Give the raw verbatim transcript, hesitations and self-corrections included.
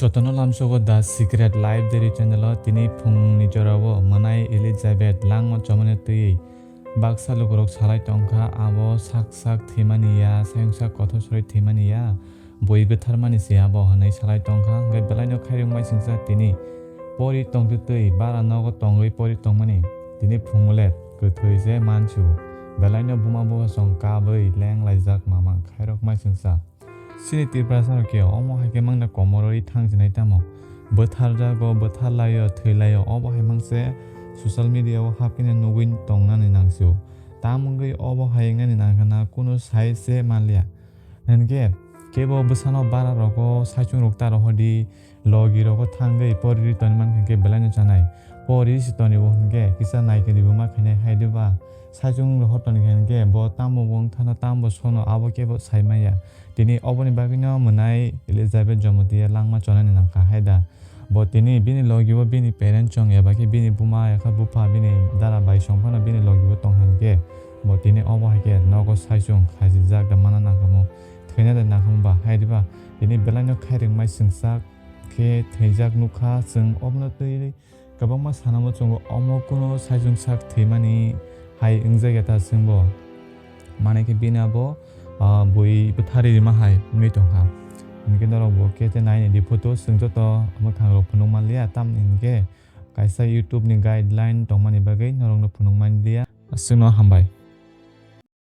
Jotono lamsogo The Secret Life Diary channel o tini phungni jorao mwnai Elizabeth langma chomani twi baksa lukurok salai tongkha, abo sak sak thwimani ya, sayung sak kothor sori thwimani ya, bui bwtharmani se abo hwnwi salai tongkha. Hwnkhe belaino khairok maisingsa tini pori tongtwi twi bara nogo tongwi pori tongmani tini phungulet kwthwi se mansu. Belaino buma bupha song kabwi leng laijak mamang khairok maisingsa. Chini Tiprasa rok khe omo hai khe mangna komorwi thang sinai tamo. Bwtharjago, bwtharlaio, thwilaio, obo hai mangse social media o hapkhe nugwi tongnani nangsio. Tam wngwi obo hai wngnani nangkhana kunu sai se manliya. Hinkhe kebo bwsano bara rogo saichung rok ta rohordi, logi rogo thangwi poriri toni mankha khe belaino chanai. Poriri se tonibo hinkhe kisa naikhe dibo ma khainai hai diba. Saichung rohor toni khe hinkhe bo tambo bo wngthano tambo sono abo kebo sai maya. Tini oboni bagwino mwnai Elizabeth Jamatia langma chonani nangkha hai da. Bo tini bini logi o bini parent chong eba khe bini buma ekha bupha bini dara bai song phano bini logi o tong hwn khe bo tini obo hai khe nogo saichung khaisijak da mana nangkhamu thwina da nangkhamu ba hai diba tini belaino khairok mai singsak khe thwijak nukha chwng obono twi kwbangma sanamo chwngo omo kuno saichung sak thwimani hai wngjakya ta chwngbo. Manai khe bini abo, ah, bui bwthari rima hai wngwi tongkha. Hinkhe norok bo khe tei naini di photo chwng joto mwkhang rok phunuk manliya, tamni hinkhe kaisa YouTube ni guideline tongmani bagwi norokno phunuk manliya. Aswkno hambai.